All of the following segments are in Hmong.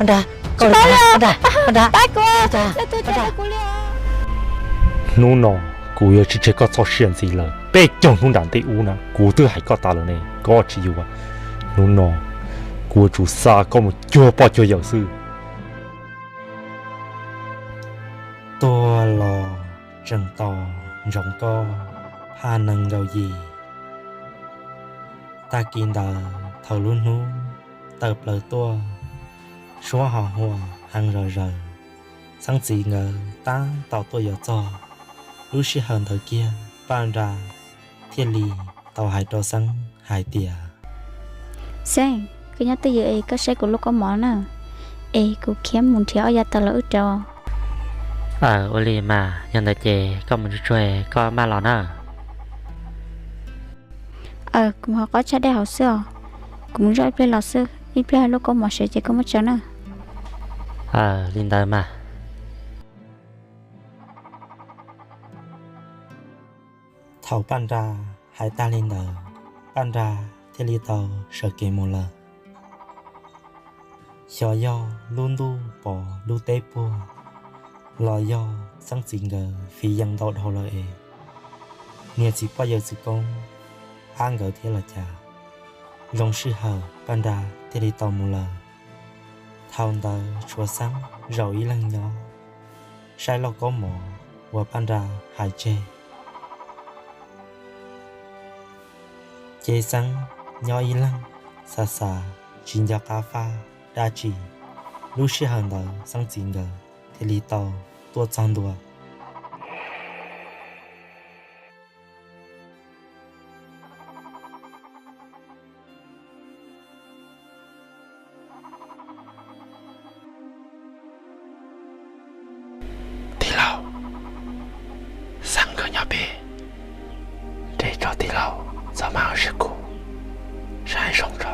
Paj Nra, koj, Paj Nra, Paj Nra, Paj Nra. Hnub no kuv yuav tsis tseg koj txoj sia ntxiv lawm. Peb caug hnub nram ntej ub na kuv twb hais koj tas lawm ne, koj tsis yuav. Hnub no kuv yuav tsum xa koj mus cuag poj cuag yawm xwb. Tuag los tseem tos ntsoov koj, phaj nees nkaum yim. Tag kis ntawd thaum lub hnub tawm plaws tuaj, suab ho huam heev zom zaws, Xeeb txiv nkawd tab tom tuaj yuav txog. Lub sij hawm ntawd kiag Paj Nra thiaj li tau hais rau Xeeb hais tias, Xeeb, koj nyob twj ywm es koj saib kuv lub kaub mom na, es kuv khiav mus nrhiav ob yav taws los wb rau. Aw, ua li mas yog ntawd ces koj mus tsuag tsuag koj maj los na. Aw, kuv mus hauv qab tshaj dej hauv xwb os. Kuv mus zoj ib pliag los xwb, ib pliag lub kaub mom sev ces koj muab tso na. Aw, li ntawd mas. Thaum Paj Nra hais tag li ntawd, Paj Nra thiaj li tau sawv kev mus lawm. Xyov yog lub ntuj pov lub teb puag los yog Xeeb txiv nkawd fiv yees ntau dhau lawm es niam txiv poj yawm txwv koob ab nkawd thiab los cas, zoo sij hawm Paj Nra thiaj li tau mus lawm. Thaum ntawd tshuav Xeeb zaum ib leeg nyob saib lauj kaub mov uas Paj Nra hais tseg. Ces Xeeb nyob ib leeg xav xav tsis nco qab faj dab tsi. Lub sij hawm ntawd Xeeb txiv nkawd thiaj li tau tuaj txog ntua. Tij laug, Xeeb nkawd nyob pem, nres tso tij laug, txhob maj ua siab kuv, saib zoo tso.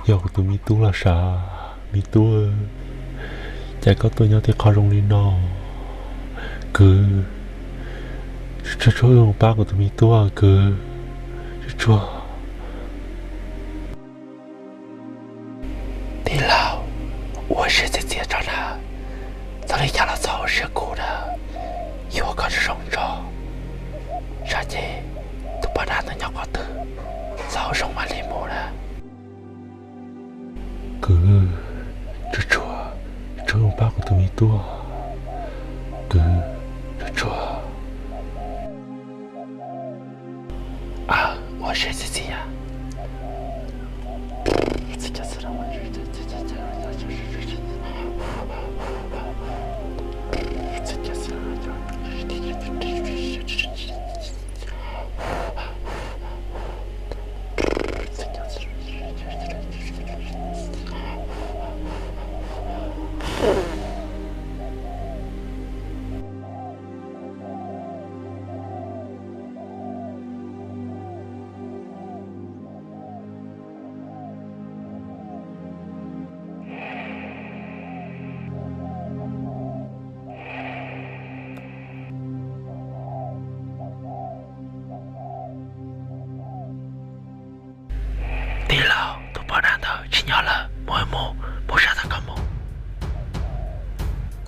Yog kuv tus me tub los sav, me tub, cas koj tuaj nyob tej qhov zoo li no? Kwv, tsuag tsuag wb mus pab kuv tus me tub kwv, tsuag tsuag. Tij laug, ua siab txias txias tso na, txhob li cas los txhob ua siab kuv na, yuav kom zoo zoo tso, tsam ces tus poj dab ntawd nyob qhov twg, txhob ua zoo mam li mus na. Kwv, tsuag tsuag, tsuag mus pab kuv tus me tub, kwv, tsuag tsuag. Aw, ua siab txias txias. Tij laug, tus poj dab ntawd tsis nyob lawm, mus mus, mus sab tag koj mus.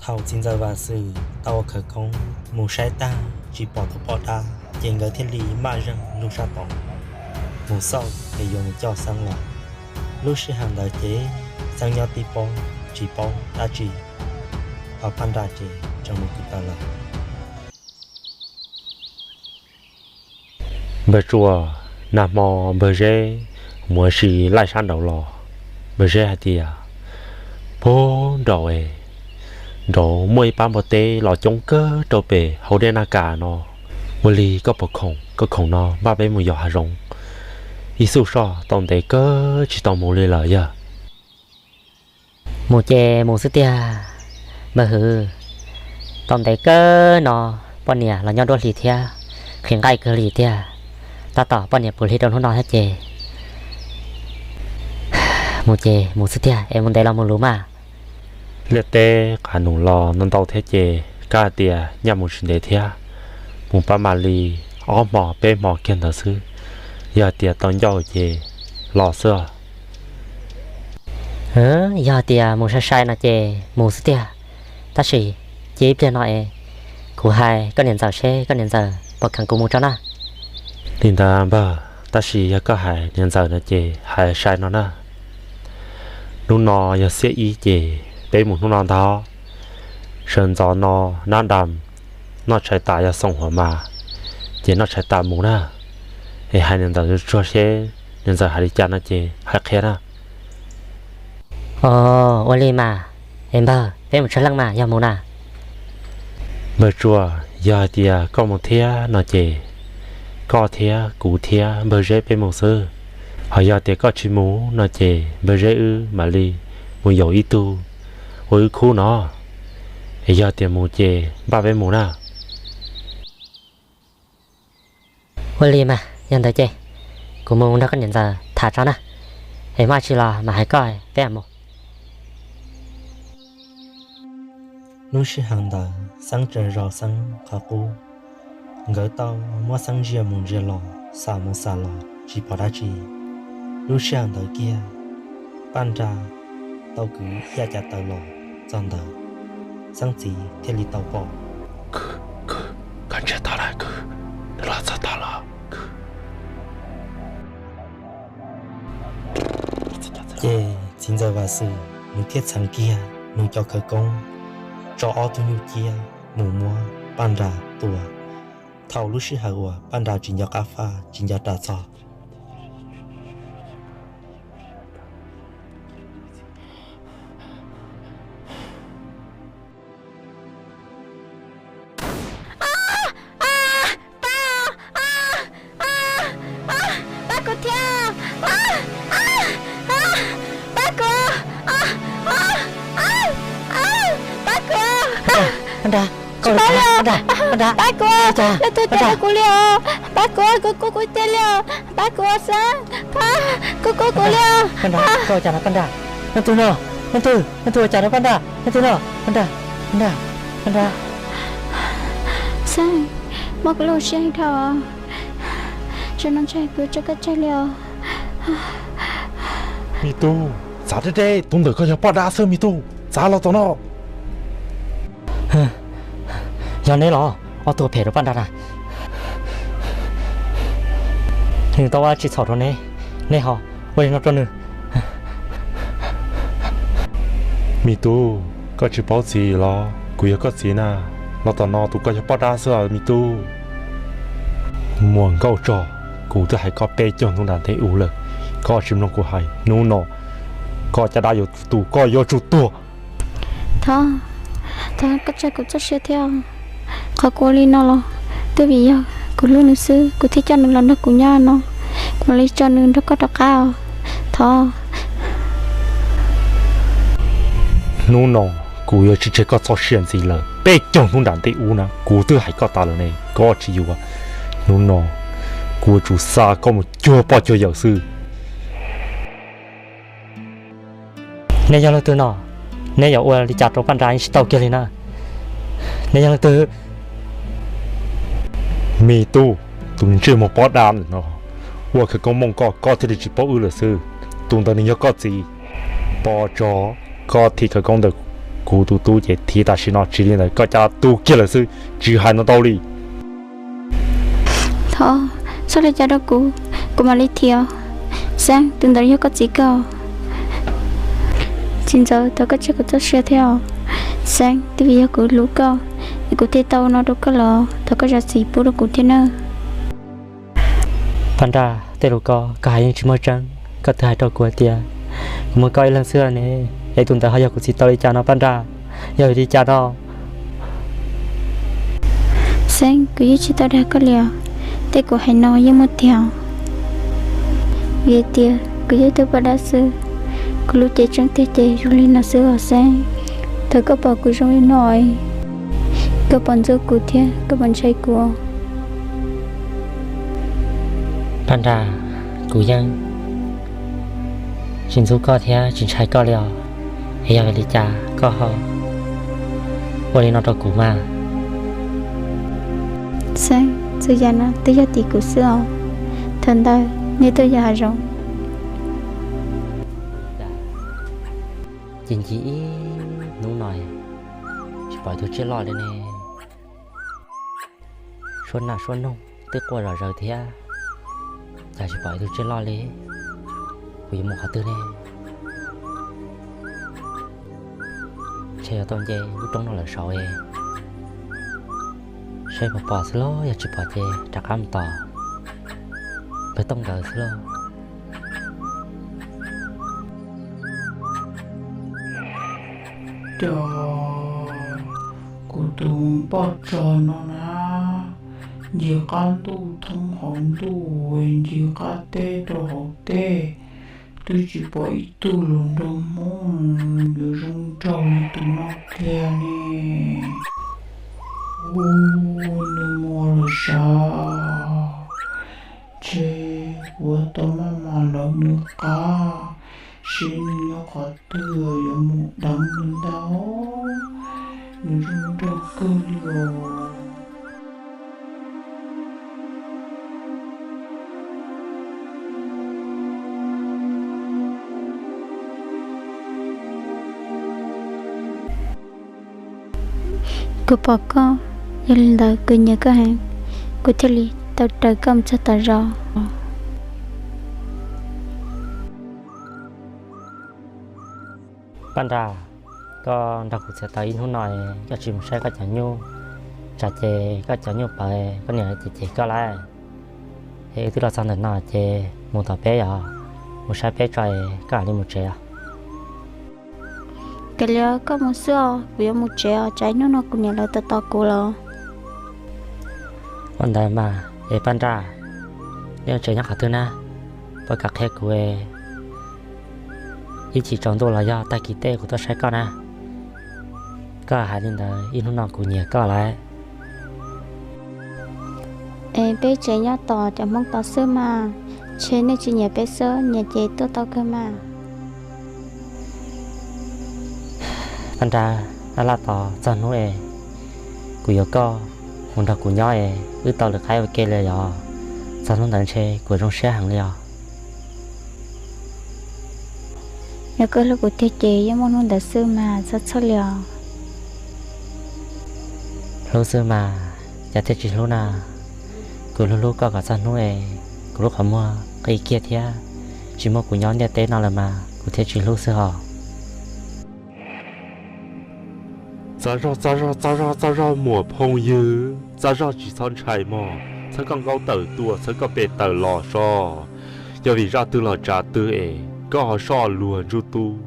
Thaum txiv ntxawm Vam Xwm tau ua khawv koob mus saib tag tsis pom tus poj dab, ces nkawd thiaj li maj zeeg lug sab tod mus xauj es yuav mus coj Xeeb los. Lub sij hawm ntawd ces Xeeb nyob tib pob tsis paub dab tsi, ho Paj Nra ces tseem mus kwv taws lawm. Npawg Tsuas, nag hmo npawg Zeb mus ua si laij sab nraud los, npawg Zeb hais tias, puag nraud, nraud muaj ib pab npua teb los coob kawg rau pem hauv dej Naj Kas no. Ua li koj puas khoom? Koj khoom no npaj peb mus yos hav zoov ib xuj soj, tau ntev kawg tsis tau mus li lawm yawg. Mus ces mus xwb tiag npawg Hwm. Tau ntev kawg no poj niam los nyob duab hli thiab, qhis nqaij kawg li tiag. Tab tom poj niam puv hli rau hnub no thiab ces mus ces mus xwb tiag es mus ntev los mus luv mas. Liaj teb qav num los ntau ntau thiab ces kab hais tias nyaj mus tsis ntev thiab. mus pab mam li ob hmo peb hmo kiag ntawd xwb. Yog tias tau ncauj ces los xwb os. Yog tias mus sai sai no ces mus xwb tiag. Tab sis cia ib pliag no es kuv hais koj niam ntxawm seb koj niam ntxawm puas kheev kuv mus tso na. Li ntawd npawg, tab sis yog koj hais niam ntxawm no ces hais sai no na. Hnub no yog xiab ib ces peb mus hnub no ntag. Sawv ntxov no nab dam noj tshais tas yog xoom huam mas, ces noj tshais tas mus na. Es hais niam ntxawm tsuag seb niam ntxawm hais li cas no ces hais qhia na. Ua li mas, es npawg peb mus tsawg leej mas yog mus na? Npawg Tsuas, yog hais tias koj mus thiab no ces koj thiab kuv thiab npawg Zeb peb mus xwb. Ho yog tias koj tsis mus no ces npawg Zeb wb mam li mus yaum ib tug ua wb khub no. Es yog tias mus ces npaj peb mus na. Ua li mas yog ntawd ces kuv mus nrog koj niam ntxawm tham tso na, es muaj dab tsi los mam hais koj peb mam mus. Lub sij hawm ntawd Xeeb tsaws zog Xeeb qhov qub, nkawd tau muab Xeeb ntsia mus ntsia los xam mus xam los tsis pom dab tsi. Lub sij hawm ntawd kiag Paj Nra tau kwv ib yav cav taws los txog ntawd, Xeeb txiv thiaj li tau pom. Koj ntsia tau lawm, nws los txog tod lawm. Ces txiv ntxawm Vam Xwm nws thiaj txheev kiag nws cov khawv koob tso ob tug nyuj ciab mus muab Paj Nra tua. Thaum lub sij hawm uas Paj Nra tsis nco qab faj tsis nco ras txog. Pab kuv thiab, pab kuv, pab kuv. Paj Nra, Paj Nra, Paj Nra, pab kuv, leej twg coj kuv li os, pab kuv, kuv kub kuv ceg li os, pab kuv Xeeb, kuv kub kuv li os. Paj Nra, koj ua cas no Paj Nra? Leej twg no? Leej twg, leej twg ua cas no Paj Nra? Leej twg no? Paj Nra, Paj Nra, Paj Nra. Xeeb, mob kuv lub siab heev dhau, zaum no ntshe kuv yuav tso koj tseg li os. Me tub, txav deb deb, tus ntawm koj yog poj dab xwb me tub, txav los tom no. Yog neb los, ob tug phem rau Paj Nra na. Nws tau ua tsis txhaum rau neb, neb ho ua li no rau nws. Me tub, koj tsis paub txiv los? Kuv yog koj txiv na. Los tom no, tus koj yog poj dab xwb os me tub. Muam Nkauj Tsog, kuv twb hais koj peb caug hnub nram ntej ub lawm, koj tsis mloog kuv hais. Hnub no koj caj dab yuav tu, koj yuav tsum tuag. Thov, thov koj tsa kuv txoj sia thiab. Qhov kuv ua li no los twb vim yog kuv hlub nws xwb, kuv thiaj coj nws los nrog kuv nyob no. Kuv mam li tso nws nrog koj rov qab os. Thov. Hnub no kuv yuav tsis tseg koj txoj sia ntxiv lawm. Peb caug hnub nram ntej ub na, kuv twb hais koj tas lawm ne, koj tsis yuav. Hnub no kuv yuav tsum xa koj mus cuag poj cuag yawm xwb. Neb yog leej twg no? Neb yuav ua li cas rau Paj Nra yeej tsis tau kiag li na. Neb yog leej twg? Me tub, tus ntsej muag poj dab ntawm no ua khawv koob mooj koj, koj thiaj li tsis paub wb lawm xwb. Tus ntawd nws yog koj txiv. Pov tso, koj thim khawv koob ntawm kuv tus tub ces thim tam sim no, tsis li ntawd koj caj dab tu kiag lawm xwb, tsis hais no ntau li. Thov, txhob li cas rau kuv, kuv mam li thim os. Xeeb, tus ntawd yog koj txiv koj. Txiv ntxawm, thov koj tseg kuv txoj sia thiab os. Xeeb, twb vim yog kuv hlub koj es kuv thiaj tau ua no rau koj los thov koj zam txim pub rau kuv thiab nawb. Paj Nra, tej lus ko koj hais yeej tsis muaj tseeb. Koj twb hais rau kuv hais tias kuv muaj koj ib leeg xwb ne, es tus ntawd ho yog kuv txiv tau li cas no Paj Nra? Yog vim li cas no? Xeeb, kuv yeej tsis tau dag koj li os. Tej kuv hais no yeej muaj tiag. Vim tias kuv yog ib tug poj dab xwb, kuv lub cev tseeb tiag ces zoo li no xwb os Xeeb. Thaum koj pom kuv zoo li no, koj puas ntxub kuv thiab koj puas ntshai kuv? Paj Nra, kuv yeej tsis ntxub koj thiab tsis ntshai koj li os. Es yog vim li cas koj ho ua li no rau kuv mas? Xeeb, txhua yam no twb yog tim kuv xwb os. Thaum ntawd nej tuaj yos hav zoov. Ces ncig ib hnub no tsis pom tus tsiaj loj li ne. Suab naj suab noog twb quaj zom zaws thiab, cas tsis pom tus tsiaj loj li. Kuv yuav mus qhov twg ne? Ntshe yuav tau nce lub roob no lawm saud, saib puas pom xwb lauj, yog tsis pom ces rov qab mus tom npawg Tooj nkawd xwb lauj. Cas kuv tus poj tsag no na, ncig qab ntuj thoob hauv ntuj, ncig qab teb rau hauv teb, twb tsis pom ib tug hluas nraug Hmoob yuav zoo nraug li tus no kiag ne. Ua nws muag lawm sav, ntshe kuv tau maj mam lawv nws qab, seb nws nyob qhov twg yuav mus deev nws ntag, nws zoo nraug kawg li os. Kuv pom koj, yog li ntawd kuv nyiam koj heev, kuv thiaj li tau raws koj mus txog tom zos. Paj Nra, koj nrog kuv txiav taws ib hnub no, koj tsis mus saib koj cov nyuj, tsam ces koj cov nyuj pawv koj niam cem cem koj lauj. Es wb twb los txog ntawm no ces mus tom peb os, mus saib peb tso es koj mam li mus tsev os. Kav liam, koj mus xwb os, kuv yuav mus tsev os, tsam ib hnub no kuv niam lawv tos tos kuv lawm. Ua ntawd mas es Paj Nra, nej tsev nyob qhov twg na? Puas kam qhia kuv, ib chim tsaus ntuj los yog tag kis tej kuv tuaj saib koj na. Koj hais li ntawd ib hnub no kuv nyiam koj lawm. Es peb tsev nyob tom cov Hmoob tod xwb mas, ntshe nej tsis nyiam peb xwb, nyiam ces tuaj tau kawg mas. Paj Nra, ab laj tos txog hnub es kuv yuav koj mus nrog kuv nyob es wb tau lwm qaib ua ke li yog, txog hnub ntawd ntshe kuv zoo siab heev li os. Yog koj hlub kuv tiag ces yeej muaj hnub ntawd xwb mas, txhob txhawj li os. Hlub xwb mas, cas thiaj tsis hlub na. Kuv hlub hlub koj kom txog hnub es kuv lub qhov muag qi kiag thiab, tsis muaj kuv nyob ntiaj teb no lawm mas kuv thiaj tsis hlub xwb hos. Txav zog, txav zog, txav zog, txav zog muam phooj ywg, txav zog tsis txhob ntshai mog, txhawb koj nkaub tawm tuaj, txhawb koj pes tawm los so. Yog vim zaj twg los tsav twg es koj ho soj luag ntsuj tub,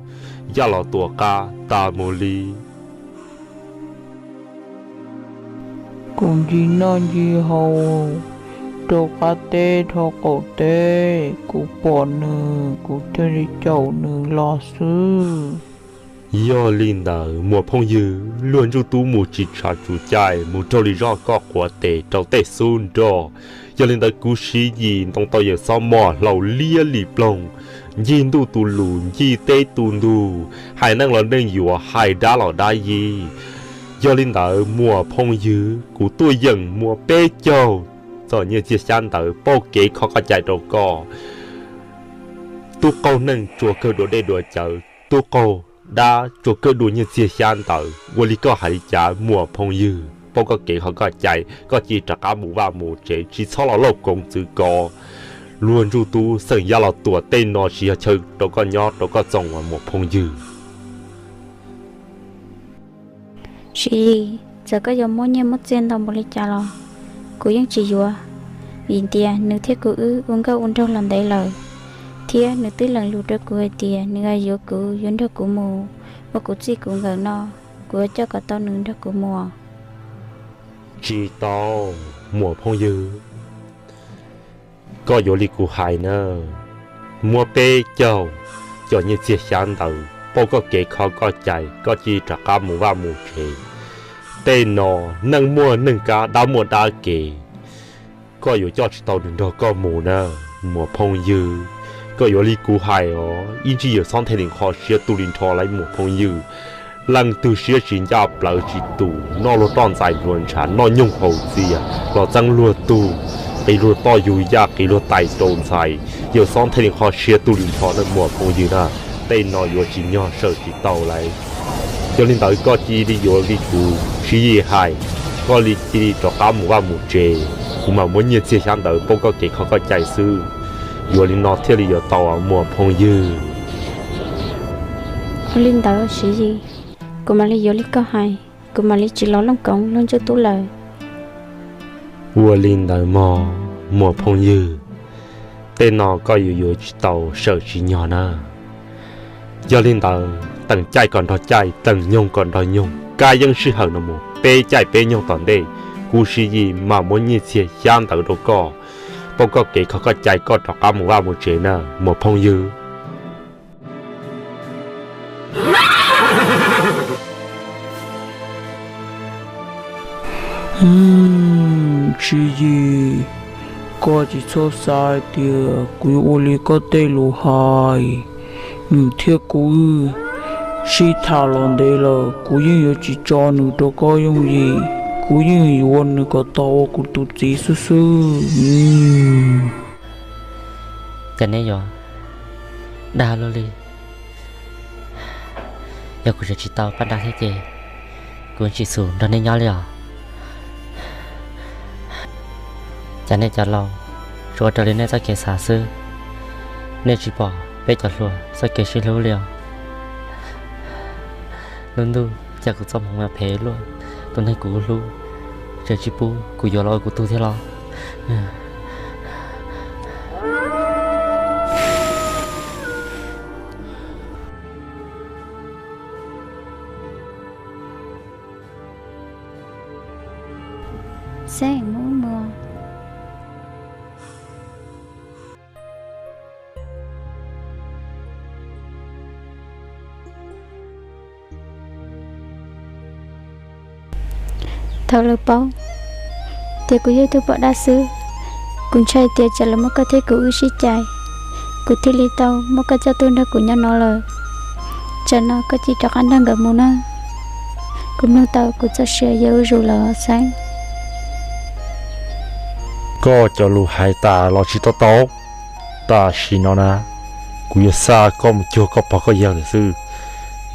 yaj los tuam qab tas mus li. Kuv ncig noj ncig haus rau qab teb dhau qaum teb, kuv pom nws kuv thiaj li caum nws los xwb. Yog li ntawd muam phooj ywg, luag ntsuj tub mus tsis tshav tsuv cai, mus raug li zoj koj quav tes rau tej xub nrog. Yog li ntawd kuv siv yim ntoo tau yawm xob mos hlau liab li ploog, ncig ntuj tu lus ncig teb tu ntug, hais neej los neej yuav, hais dab los dab yi. Yog li ntawd muam phooj ywg, kuv tuaj yeem muaj peb caug txom nyiaj txiag xyab ntawv pauj kev kho koj cai rau koj. Tub qaug neej tsuas kawg dua dej dua cawv, tub qaug dab tsuas kawg dua nyiaj txiag xyab ntawv. Ua li koj hais li cas muam phooj ywg? Pauj koj kev kho koj cai, koj cia rov qab mus vaj mus tsev, tsis txhob los lauj koov txwv kov. Luag ntsuj tub xeem yaj los tuam tej no tsis yog chaw rau koj nyob rau koj txoos muam phooj ywg. Siv Yis, txawm koj yuav muaj nyiaj muaj txiaj ntau npaum li cas los kuv yeej tsis yuav, vim tias nws thiab kuv wb ua nkauj ua nraug los ntev lawm, thiab nws twb lees lus rau kuv hais tias nws yuav kuv, yuav nrog kuv mus ua kuv txij kuv nkawm no, kuv yuav coj kom tau nws nrog kuv mus. Tsis tau, muam phooj ywg. Koj yuav li kuv hais na, muab peb caug cov nyiaj txiag xyab ntawv pauj koj kev kho koj cai, koj cia rov qab mus vaj mus tsev. Tej no neej muaj neej kab, dab muaj dab kev, koj yuav coj tsis tau nws nrog koj mus na, muam phooj ywg. Koj yuav li kuv hais os, ib ntsis yawm txhob nthe li qho siab tu li nrho lauj muam phooj ywg. Leej twg siab tsis ncaj plawv tsis tus, noj luag roj ntxais nruas ntshav, noj nyoog haus txias los txeeb luag tug, qiv luag toj yug yaj, qiv luag tais rau ntxhais, Yawm Xoob thiaj li kho siab tuaj li no na muam phooj ywg na. Tej no yuav tsis nyog sawm tsis tau lauj. Yog li ntawd koj cia li yuav li kuv Siv Yis hais, koj li cia li rov qab mus vaj mus tsev, kuv mam muab nyiaj txiag xyab ntawv pauj koj kev kho koj cai xwb. Yuav li no thiaj li yuav tau muam phooj ywg. Ua li ntawd Siv Yis, kuv mam li yuav li koj hais, kuv mam li tsis los Looj Koov luag ntsuj tub lawm. Ua li ntawd mog muam phooj ywg, tej no koj yuav yuav tsis tau sawm tsis nyog na. Yog li ntawd teem caij kom nrog caij, teem nyoog kom nrog nyoog, kab yeeb sij hawm no mus peb caij peb nyoog tom ntej, kuv Siv Yis mam muab nyiaj txiag xyab ntawv rau koj, pauj koj kev kho koj cai koj rov qab mus vaj mus tsev na muam phooj ywg. Siv Yis, koj tsis txhob xav hais tias kuv yuav ua li koj tej lus hais. Nws thiab kuv sib tham los ntev lawm, kuv yeej yuav tsis tso nws rau koj yooj yim, kuv yeej yuav nws kom tau ua kuv tus txiv xwb xwb. Ces neb yuav dag luaj li. Yog kuv tseem tsis tau Paj Nrag thiab ces kuv tsis xus nrog nej nyob li os. Cas nej cov laus tsuas ua raws li nej txoj kev xav xwb, nej tsis pom peb cov hluas txoj kev sib hlub li os. Lub ntuj cas kuv txoj hmoov mas phem luaj, tus neeg kuv hlub tseem tsis pub kuv yuav los ua kuv tug thiab los. Xeeb, mus mus. Thaum lawv paub tias kuv yog ib tug poj dab xwb, kuv ntshai tias tsam lawv muab koj thiab kuv wb sib cais, kuv thiaj li tau muab koj coj tuaj nrog kuv nyob no lawm. Tsam no koj cia li rov qab nrog nkawd mus na. Kuv mloog tau kuv txoj sia yog ua zuj zus lawm Xeeb. Koj cov lus hais tas los tsis tau tau. Tam sim no na, kuv yuav xa koj mus cuag koj pog koj yawg lawm xwb.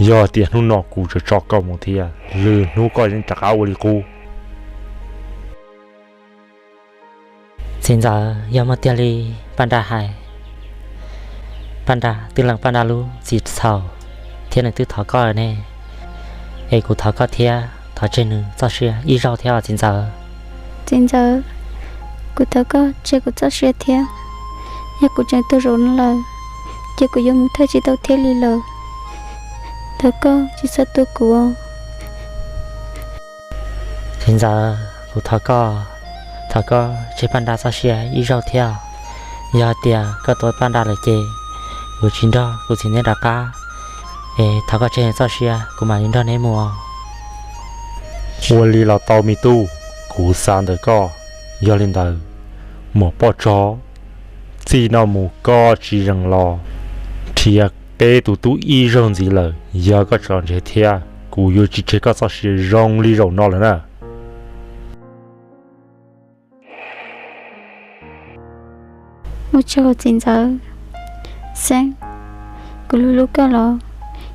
Yog tias hnub no kuv tseem tso koj mus thiab, lwm hnub koj yeej rov qab ua li qub. Txiv ntxawm, yog muaj tiag li Paj Nra hais, Paj Nra twb lees Paj Nra lub txim txhaum thiab nws twb thov koj lawm ne, es kuv thov koj thiab thov tseg nws txoj sia ib zaug thiab os txiv ntxawm. Txiv ntxawm, kuv thov koj tseg kuv txoj sia thiab. Yog kuv tseem tuag zaum no lawm, ces kuv yuav mus thawj tsis tau thiab li lawm. Thov koj tsis txhob tua kuv os. Txiv ntxawm, kuv thov koj, thov koj tseg Paj Nra txoj sia ib zaug thiab. Yog hais tias koj tua Paj Nra lawm ces kuv tsis nrog kuv txiv neej rov qab, es thov koj tseg nws txoj sia kuv mam li nrog neb mus. Ua li los tau me tub, kuv xav ntawm koj. Yog li ntawd, muam Poj Tsov, txij no mus koj tsis zeem los nrhiav peb tus tub ib zaug ntxiv lawm. Yog koj tseem los nrhiav thiab, kuv yuav tsis tseg koj txoj sia zoo li zaum no lawm na. Ua tsaug txiv ntxawm. Xeeb, kuv hlub hlub koj los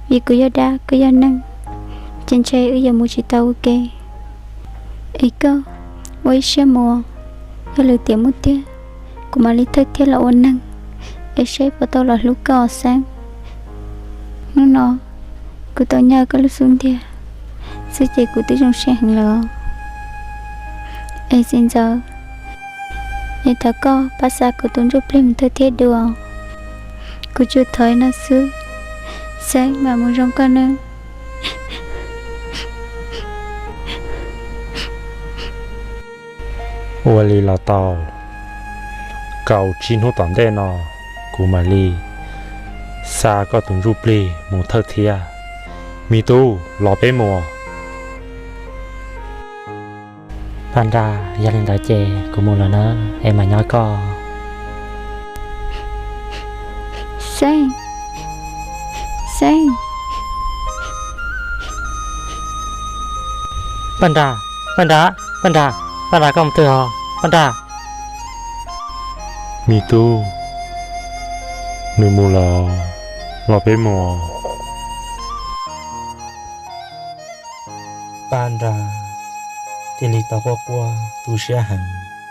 vim kuv yog dab koj yog neeg, ces ntshe wb yuav mus tsis tau ua ke. Es koj ua ib siab mus, yog lwm tiam muaj tiag, kuv mam li thawj thiab los ua neeg, es saib puas tau los hlub koj os Xeeb. Hnub no kuv tau nyob koj lub xub ntiag xwb ces kuv twb zoo siab heev lawm. Es txiv ntxawm, es thov koj pab xa kuv tus ntsuj plig mus thawj thiab dua. Kuv tsuas thov no xwb, Xeeb mam mus zoo koj nawb. Ua li los tau, kaum tsib hnub tom ntej no kuv mam li xa koj tus ntsuj plig mus thawj thiab. Me tub, los peb mus. Paj Nra, yog li ntawd ces kuv mus lawm na, es mam nyob koj. Xeeb, Xeeb, Paj Nra, Paj Nra, Paj Nra, Paj Nra, koj mus twg os Paj Nra? Me tub, nws mus lawm, los peb mus. Paj Nra thiaj li tau quaj quaj tu siab heev,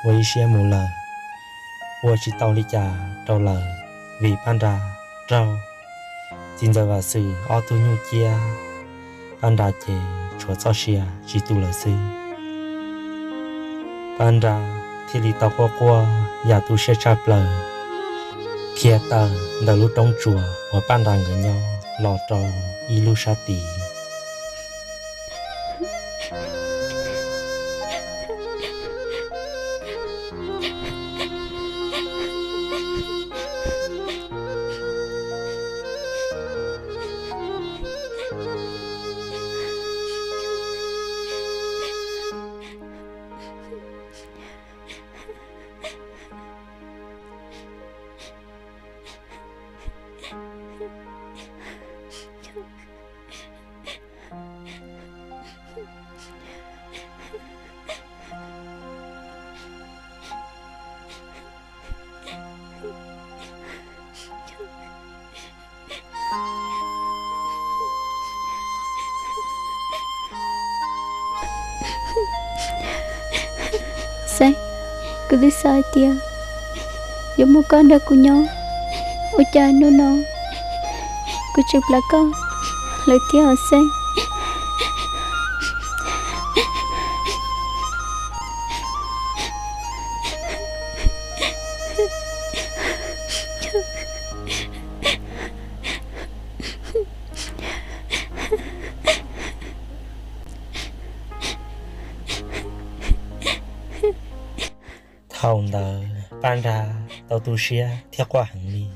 ua ib siab mus lawm, ua tsis tau li cas rau lawm, vim Paj Nra raug txiv ntxawm Vam Xwm ob tug nyuj ciab, Paj Nra ces tshuav txoj sia tsis tu lawm xwb. Paj Nra thiaj li tau quaj quaj yam tu siab tshaj plaws, khiav tawm ntawm lub roob tsuas uas Paj Nra nkawd nyob los rau ib lub sab tid. Xeeb, kuv twb xav hais tias yuav muaj koj nrog kuv nyob, ua cas hnub no kuv tseem plam koj lawm thiab os Xeeb. Thaum ntawd Paj Nra tau tu siab thiab quaj heev li,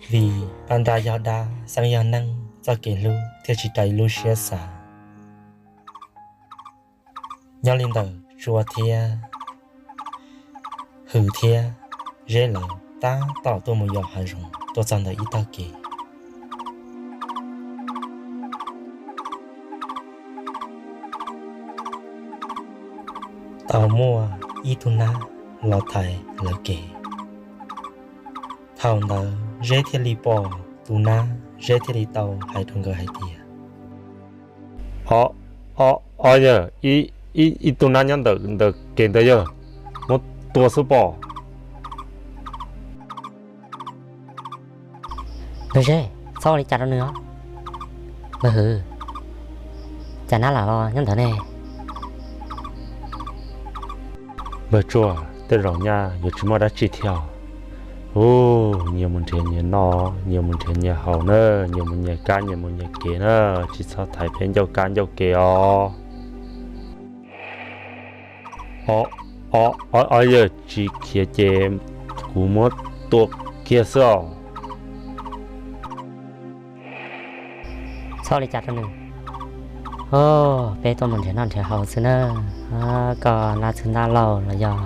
vim Paj Nra yog dab, Xeeb yog neeg, txoj kev hlub thiaj tsis raws li lub siab xav. Nyob li ntawd Tsua thiab Hwm thiab Zeb lawv tab tom tuaj mus yos hav zoov tuaj txog ntawm ib tog kev. Tau muaj ib tug nab los thaiv lawv kev. Thaum ntawd Zeb thiaj li pom tus nab, Zeb thiaj li tau hais rau nkawd hais tias, O, o, o yawg, ib tug nab nyob ntawm ntawm kev ntawd yawg, muab tua xwb pob. Npawg Zeb, txhob ua li cas rau nws os. Npawg Hwm, cas nab lam los nyob ntawd ne? Npawg Tsua, tej zaum nyaj yuav tsis muaj dab tsi thiab. Ub, nyias mus nrhiav nyias noj, nyias mus nrhiav nyias haus na, nyias mus nyias kab nyias mus nyias kev na, tsis txhob thaiv peb ncauj kab ncauj kev os. O, o, o yawg, tsis khiav ces kuv muab tua kiag xwb os. Txhob li cas rau nws. Peb tuaj mus nrhiav noj nrhiav haus xwb na. Koj nab txwg nab laug los yog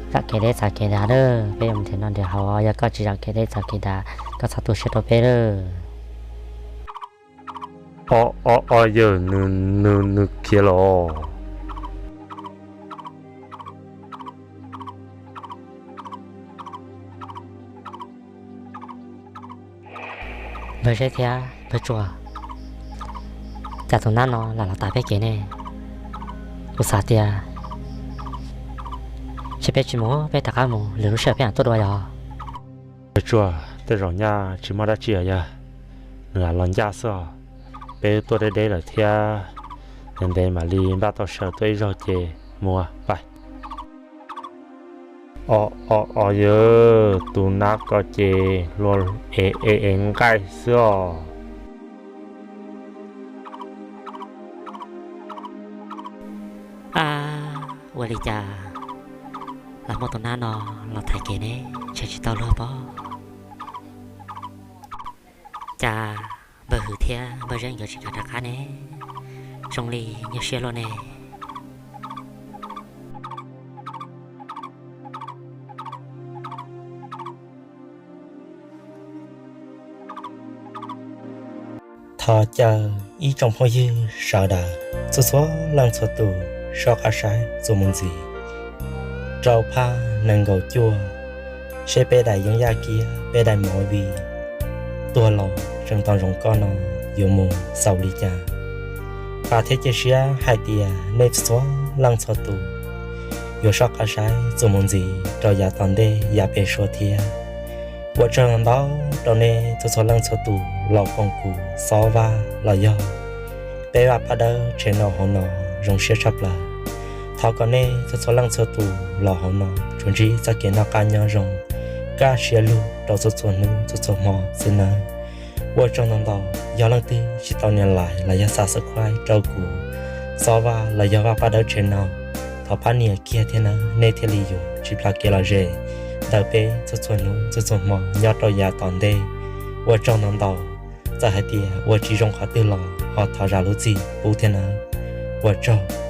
zam kev deb txav kev dav na, peb yuav mus nrhiav noj nrhiav haus, yog koj tsis zam kev deb txav kev dav, koj txhob tu siab rau peb lawm. O, o, o yawg, nws, nws, nws khiav los. Npawg Zeb thiab npawg Tsua, cas tus nab no lam los tas peb kev ne? Kuv xav tias seb peb tsis mus, peb rov qab mus, lwm lub sij hawm peb mam tuaj dua yog. Npawg Tsua, tej zaum nyaj tsis muaj dab tsi os yawg, nws lam los ncaj xwb os. Peb tuaj deb deb lawm thiab, ntev ntev mam li npaj tau sawm tuaj ib zaug ces mus pais. O, o, o yawg, tus nab ko ces hluas ev ev ev nqaij xwb os. Ab, ua li cas lam muaj tus nab no los thaiv kev ne, ntshe tsis tau luag pob. Cas npawg Hwm thiab npawg Zeeb nkawd tsis kam rov qab ne, zoo li nyuaj siab luaj ne. Thov caw Ib tsoom phooj ywg sawv daws, txhua txhua leej txhua tus, soj qab saib txuas mus ntxiv rau phab nees nkaum cuaj, seb peb daim yeeb yaj kiab, peb daim movie Tuag Los Tseem Tau Zoo Koj no yuav mus xaus li cas. Vam thiab cia siab hais tias nej txhua txhua leej txhua tus yuav soj qab saib txuas mus ntxiv rau yav tom ntej yav pem suab thiab. Ua tsaug ntau rau nej txhua txhua leej txhua tus los koom kuv Xob Vaj los yog peb Vaj Paj Dawb channel hauv no zoo siab tshaj plaws. Thov kom nej txhua txhua leej txhua tus los hauv no tsuas ntsib txoj kev noj qab nyob zoo, kaj siab lug rau txhua txhua hnub txhua txhua hmo xwb nawb. Ua tsaug ntau ntau. Yog leej twg tsis tau nias like los yog subscribe rau kuv Xob Vaj los yog Vaj Paj Dawb channel, thov pab nias kiag thiab nawb, nej thiaj li yuav tsis plam kev lom zem ntawm peb txhua txhua hnub txhua txhua hmo nyob rau yav tom ntej. Ua tsaug ntau ntau. Txawm hais tias ua tsis zoo qhov twg los ho thov zam lub txim pub thiab nawb. Ua tsaug.